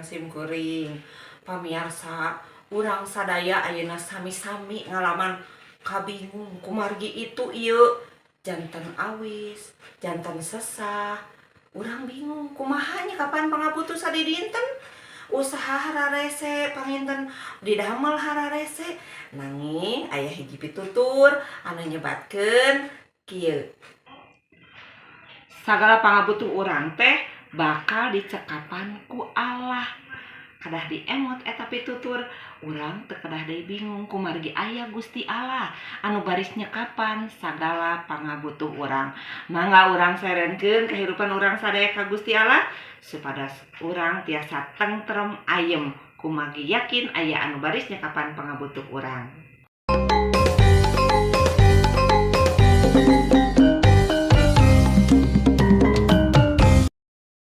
sareng simkuring. Pamiarsa, urang sadaya ayeuna sami-sami ngalaman kabingung kumargi itu ieu janten awis, janten sesah. Urang bingung kumaha nya kapan pangabutuh sadidinten, usaha hararese, panginten didamel hararese. Nanging aya hiji pitutur anu nyebatkeun kieu: sagala pangabutuh urang teh bakal dicekapan ku Allah. Kedah diemot eta pitutur, urang teu kedah deui bingung kumargi aya Gusti Allah anu baris nyekapan sagala pangabutuh urang. Mangga urang serenkeun kehidupan urang sadaya ka Gusti Allah supados urang tiasa tentrem ayem kumargi yakin aya anu baris nyekapan pangabutuh urang.